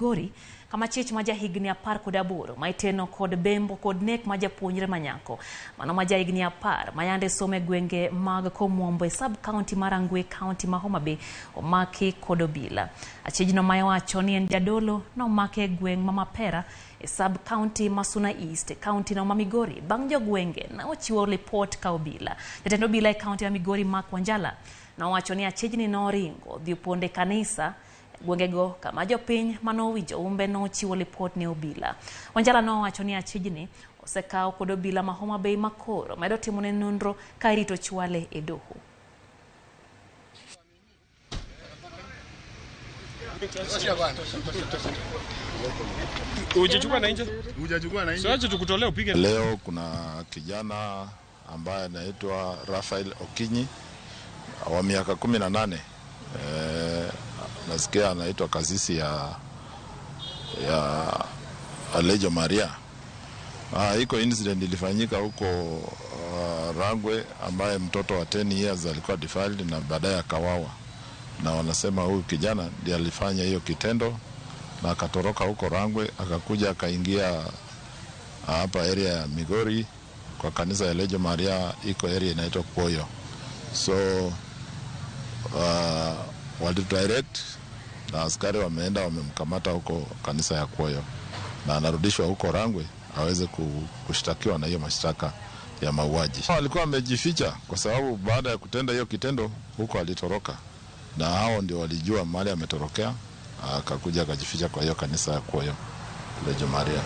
Migori kama chich ma jahigni 18 ma iteno kod bembo kod nek ma japuonjre manyako mano ma jahigni 10 ma yande somo e gwenge mag Komwombo e sub county mar Rangwe, county ma Homa Bay omaki kod obila. Achijno ma iwacho ni en jadolo nomake e gweng' ma Mapera e sub county ma Suna East e county no ma Migori bang' jogwenge ne ochiwo lipot ka obila. Jatend obila e county ma Migori Mark Wanjala nowacho ni achijni noringo odhi opondo e kanisa gwengego kama jopiny manowinjo umbe nochiwo lipot ne obila. Wanjala nowacho ni achijni osekaw kod obila ma Homa Bay makoro medo timone nonro ka irito chwale e doho. Hujachukua na nje? Hujachukua na nje. Siache tukutolea upige. Leo kuna kijana ambaye anaitwa Rafael Okinyi wa miaka 18. Nasikia anaitwa kasisi ya Alejo Maria. Iko incident ilifanyika huko Rangwe ambaye mtoto wa 10 years alikuwa defiled na baadaye akawawa. Na wanasema huyu kijana ndiye alifanya hiyo kitendo na akatoroka huko Rangwe akakuja akaingia hapa area ya Migori kwa kanisa ya Alejo Maria, iko area inaitwa Kwoyo. So wali direct na askari wameenda wamemkamata huko kanisa ya Kwoyo na anarudishwa huko Rangwe aweze kushtakiwa na hiyo mashtaka ya mauaji. Alikuwa amejificha kwa sababu baada ya kutenda hiyo kitendo huko alitoroka, na hao ndio walijua mahali ametorokea, akakuja akajificha kwa hiyo kanisa ya Kwoyo Alejo Maria.